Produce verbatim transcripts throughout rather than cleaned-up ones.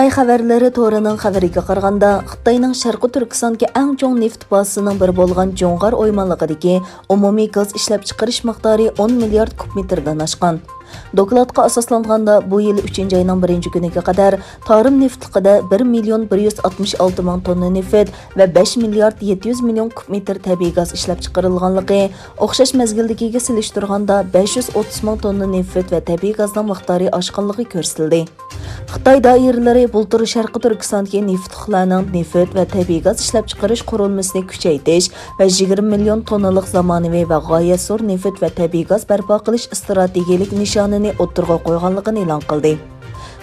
خىتاي خەۋەرلىرى تورىنىڭ خەۋىرىگە قارىغاندا، خىتاينىڭ شەرقىي تۈركىستاندىكى ئەڭ چوڭ نېفىت بازىسىنىڭ بىرى بولغان جۇڭغار ئويمانلىقىدىكى ئومۇمىي گاز ئىشلەپچىقىرىش مىقدارى ئون مىليارد كۇب مېتىردىن ئاشقان. دوكلاتقا ئاساسلانغاندا، بۇ يىل ئۈچىنچى ئاينىڭ بىرىنچى كۈنىگە قەدەر تارىم نېفىتلىقىدا بىر مىليون بىر يۈز ئاتمىش ئالتە مىڭ توننا نېفىت ۋە بەش مىليارد يەتتە يۈز مىليون كۇب مېتىر تەبىئىي گاز ئىشلەپچىقىرىلغانلىقى، ئوخشاش مەزگىلدىكىگە سېلىشتۇرغاندا بەش يۈز ئوتتۇز مىڭ توننا نېفىت ۋە تەبىئىي گازنىڭ مىقدارى ئاشقانلىقى كۆرسىتىلدى. خىتاي دائىرىلىرى بۇلتۇر شەرقىي تۈركىستاندىكى نېفىتلىقلارنىڭ نېفىت ۋە تەبىئىي گاز ئىشلەپچىقىرىش قۇرۇلمىسىنى كۈچەيتىش ۋە يىگىرمە مىليون توننىلىق زامانىۋى ۋە غايەت زور نېفىت ۋە تەبىئىي گاز بەرپا قىلىش ئىستراتېگىيەلىك نىشانىنى ئوتتۇرىغا قويغانلىقىنى ئېلان قىلدى.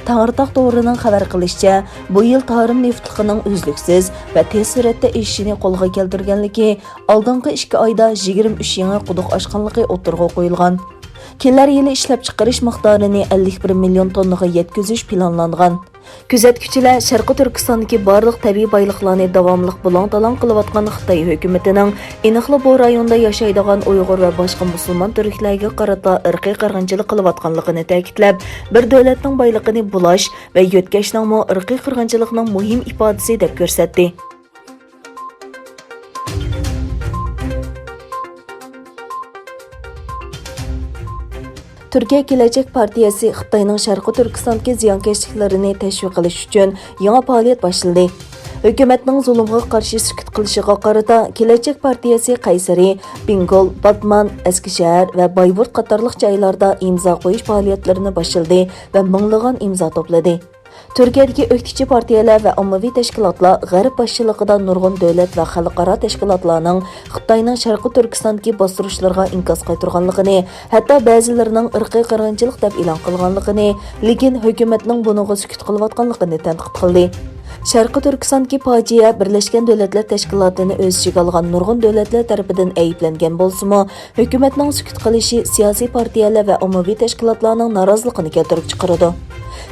تەڭرىتاغ تورىنىڭ خەۋەر قىلىشىچە، بۇ يىل تارىم نېفىتلىقىنىڭ ئۈزلۈكسىز ۋە تېز سۈرئەتتە ئېشىشىنى قولغا كەلتۈرگەنلىكى، ئالدىنقى ئىككى ئايدا يىگىرمە ئۈچ يېڭى قۇدۇق ئاچقانلىقى ئوتتۇرىغا قويۇلغان. كېلەر يىلى ئىشلەپچىقىرىش مىقدارىنى ئەللىك بىر مىليون توننىغا يەتكۈزۈش پىلانلانغان. كۆزەتكۈچىلەر شەرقىي تۈركىستاندىكى بارلىق تەبىئىي بايلىقلارنى داۋاملىق بۇلاڭ-تالاڭ قىلىۋاتقان خىتاي ھۆكۈمىتىنىڭ، ئېنىقلا بۇ رايوندا ياشايدىغان ئۇيغۇر ۋە باشقا مۇسۇلمان تۈركلەرگە قارىتا ئىرقىي قىرغىنچىلىق قىلىۋاتقانلىقىنى تەكىتلەپ، بىر دۆلەتنىڭ بايلىقىنى بۇلاش ۋە يۆتكەشنىڭمۇ ئىرقىي قىرغىنچىلىقنىڭ مۇھىم ئىپادىسى دەپ كۆرسەتتى. تۈركىيە كېلەچەك پارتىيەسى خىتاينىڭ شەرقىي تۈركىستاندىكى زىيانكەشلىكلىرىنى تەشۋىق قىلىش ئۈچۈن يېڭى پائالىيەت باشلىدى. ھۆكۈمەتنىڭ زۇلۇمغا قارشى سۈكۈت قىلىشىغا قارىتا، كېلەچەك پارتىيەسى قەيسەرى، بىڭگول، باتمان، ئەسكىشەھەر ۋە بايبۇرت قاتارلىق جايلاردا ئىمزا قويۇش پائالىيەتلىرىنى باشلىدى ۋە مىڭلىغان ئىمزا توپلىدى. تۈركىيەدىكى ئۆكتىچى پارتىيەلەر ۋە ئاممىۋى تەشكىلاتلار غەرب باشچىلىقىدا نۇرغۇن دۆلەت ۋە خەلقئارا تەشكىلاتلارنىڭ خىتاينىڭ شەرقىي تۈركىستاندىكى باستۇرۇشلىرىغا ئىنكاس قايتۇرغانلىقىنى، ھەتتا بەزىلىرىنىڭ ئىرقىي قىرغىنچىلىق دەپ ئېلان قىلغانلىقىنى، لېكىن ھۆكۈمەتنىڭ بۇنىڭغا سۈكۈت قىلىۋاتقانلىقىنى تەنقىد قىلدى. شەرقىي تۈركىستاندىكى پاجىئە بىرلەشكەن دۆلەتلەر تەشكىلاتىنى ئۆز ئىچىگە ئالغان نۇرغۇن دۆلەتلەر تەرىپىدىن ئەيىبلەنگەن بولسىمۇ، ھۆكۈمەتنىڭ سۈكۈت قىلىشى سىياسىي پارتىيەلەر ۋە ئاممىۋى تەشكىلاتلارنىڭ نارازىلىقىنى كەلتۈرۈپ چىقىرىدۇ.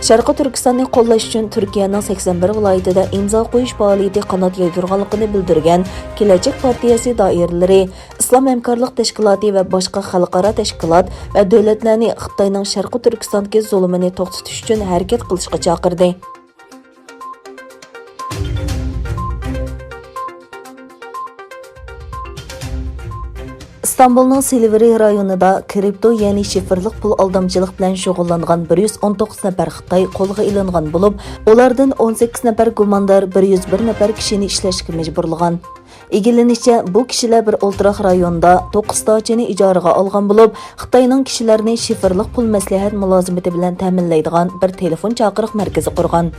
شەرقىي تۈركىستاننى قوللاش ئۈچۈن تۈركىيەنىڭ سەكسەن بىر ۋىلايىتىدە ئىمزا قويۇش پائالىيىتى قانات يايدۇرغانلىقىنى بىلدۈرگەن كېلەچەك پارتىيەسى دائىرىلىرى ئىسلام ھەمكارلىق تەشكىلاتى ۋە باشقا خەلقئارا تەشكىلات ۋە دۆلەتلەرنى خىتاينىڭ شەرقىي تۈركىستاندىكى زۇلۇمىنى توختىتىش ئۈچۈن ھەرىكەت قىلىشقا چاقىردى. ئىستانبۇلنىڭ سىلىۋرى رايونىدا كرىپتو، يەنى شىفىرلىق پۇل ئالدامچىلىق بىلەن شۇغۇللانغان بىر يۈز ئون توققۇز نەپەر خىتاي قولغا ئېلىنغان بولۇپ، ئۇلاردىن ئون سەككىز نەپەر گۇماندار، بىر يۈز بىر نەپەر كىشىنى ئىشلەشكە مەجبۇرلىغان. ئىگىلىنىشىچە، بۇ كىشىلەر بىر ئولتۇراق رايوندا توققۇز داچىنى ئىجارىگە ئالغان بولۇپ، خىتاينىڭ كىشىلەرنى شىفىرلىق پۇل مەسلىھەت مۇلازىمىتى بىلەن تەمىنلەيدىغان بىر تېلېفون چاقىرىق مەركىزى قۇرغان.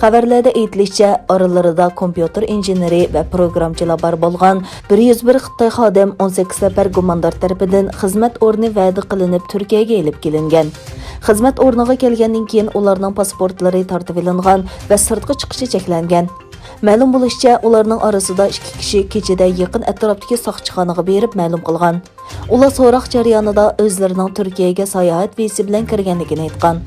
خەۋەرلەردە ئېيتىلىشىچە، ئارىلىرىدا كومپيۇتېر ئىنژېنېرى ۋە پروگراممىچىلار بار بولغان بىر يۈز بىر خىتاي خادىم، ئون سەككىز نەپەر گۇماندار تەرىپىدىن خىزمەت ئورنى ۋەدە قىلىنىپ، تۈركىيەگە ئېلىپ كېلىنگەن. خىزمەت ئورنىغا كەلگەندىن كېيىن، ئۇلارنىڭ پاسپورتلىرى تارتىۋېلىنغان ۋە سىرتقا چىقىشى چەكلەنگەن. مەلۇم بولۇشىچە، ئۇلارنىڭ ئارىسىدا ئىككى كىشى كېچىدە يېقىن ئەتراپتىكى ساقچىخانىغا بېرىپ مەلۇم قىلغان. ئۇلار سوراق جەريانىدا ئۆزلىرىنىڭ تۈركىيەگە ساياھەت ۋىزىسى بىلەن كىرگەنلىكىنى ئيتقان.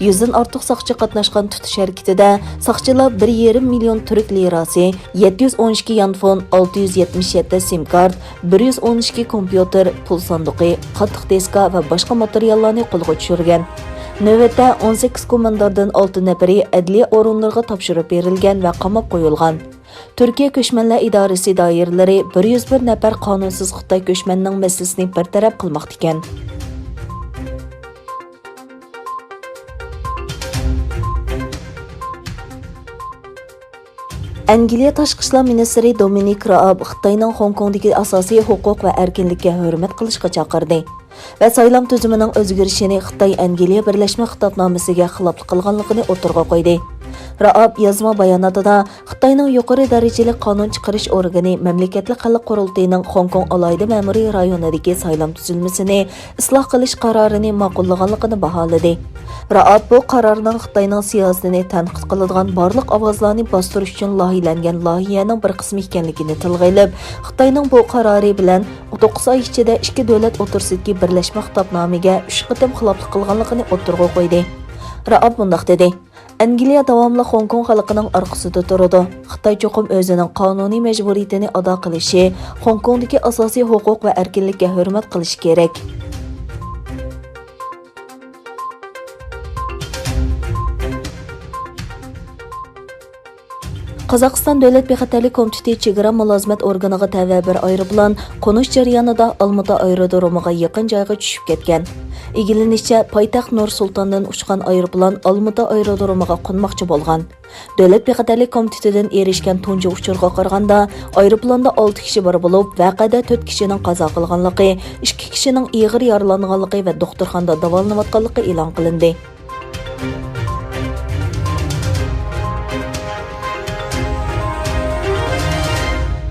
يۈزدىن ئارتۇق ساقچى قاتناشقان تۇتۇش ھەرىكىتىدە ساقچىلار بىر يېرىم مىليون تۈرك لىراسى، يەتتە يۈز ئون ئىككى يانفون، ئالتە يۈز يەتمىش يەتتە سىم كارت، بىر يۈز ئون ئىككى كومپيۇتېر، پۇل ساندۇقى، قاتتىق دىسكا ۋە باشقا ماتېرىياللارنى قولغا چۈشۈرگەن. نۆۋەتتە ئون سەككىز گۇمانداردىن ئالتە نەپىرى ئەدلىيە ئورۇنلىرىغا تاپشۇرۇپ بېرىلگەن ۋە قاماپ قويۇلغان. تۈركىيە كۆچمەنلەر ئىدارىسى دائىرىلىرى بىر يۈز بىر نەپەر قانۇنسىز خىتاي كۆچمەننىڭ مەسىلىسىنى بىر تەرەپ قىلماقتا ئىكەن. ئەنگلىيە تاشقى ئىشلار مىنىستىرى دومىنىك رائاب خىتاينىڭ خوڭكوڭدىكى ئاساسىي ھوقۇق ۋە ئەركىنلىككە ھۆرمەت قىلىشقا چاقىردى ۋە سايلام تۈزۈمىنىڭ ئۆزگىرىشىنى خىتاي ئەنگلىيە بىرلەشمە خىتابنامىسىگە خىلاپلىق قىلغانلىقىنى ئوتتۇرىغا قويدى. رائاب يازما باياناتىدا خىتاينىڭ يۇقىرى دەرىجىلىك قانۇن چىقىرىش ئورگىنى مەملىكەتلىك خەلق قۇرۇلتىيىنىڭ خوڭكوڭ ئالاھىدە مەمۇرىي رايونىدىكى سايلام تۈزۈلمىسىنى ئىسلاھ قىلىش قارارىنى ماقۇللىغانلىقىنى باھالىدى. رائاب بۇ قارارنىڭ خىتاينىڭ سىياسىتىنى تەنقىد قىلىدىغان بارلىق ئاۋازلارنى باستۇرۇش ئۈچۈن لايىھەلەنگەن لايىھەنىڭ بىر قىسمى ئىكەنلىكىنى تىلغا ئېلىپ، خىتاينىڭ بۇ قارارى بىلەن توققۇز ئاي ئىچىدە ئىككى دۆلەت ئوتتۇرىسىدىكى بىرلەشمە خىتابنامىگە ئۈچ قېتىم خىلاپلىق قىلغانلىقىنى ئوتتۇرىغا قويدى. رائاب مۇنداق دېدى. ئەنگلىيە داۋاملىق خوڭكوڭ خەلقىنىڭ ئارقىسىدا تۇرىدۇ. خىتاي چوقۇم ئۆزىنىڭ قانۇنىي مەجبۇرىيىتىنى ئادا قىلىشى، خوڭكوڭدىكى ئاساسىي ھوقۇق ۋە ئەركىنلىككە ھۆرمەت قىلىشى كېرەك. قازاقىستان دۆلەت بىخەتەرلىك كومىتېتى چېگرا مۇلازىمەت ئورگىنىغا تەۋە بىر ئايروپىلان قونۇش جەريانىدا ئالمۇتا ئايرودرومىغا يېقىن جايغا چۈشۈپ كەتكەن. ئىگىلىنىشىچە، پايتەخت نۇر سۇلتاندىن ئۇچقان ئايروپىلان ئالمۇتا ئايرودرومىغا قونماقچى بولغان. دۆلەت بىخەتەرلىك كومىتېتىدىن ئېرىشكەن تۇنجى ئۇچۇرغا قارىغاندا، ئايروپىلاندا ئالتە كىشى بار بولۇپ، ۋەقەدە تۆت كىشىنىڭ قازا قىلغانلىقى، ئىككى كىشىنىڭ ئېغىر يارىلانغانلىقى ۋە دوختۇرخانىدا داۋالىنىۋاتقانلىقى ئېلان قىلىندى.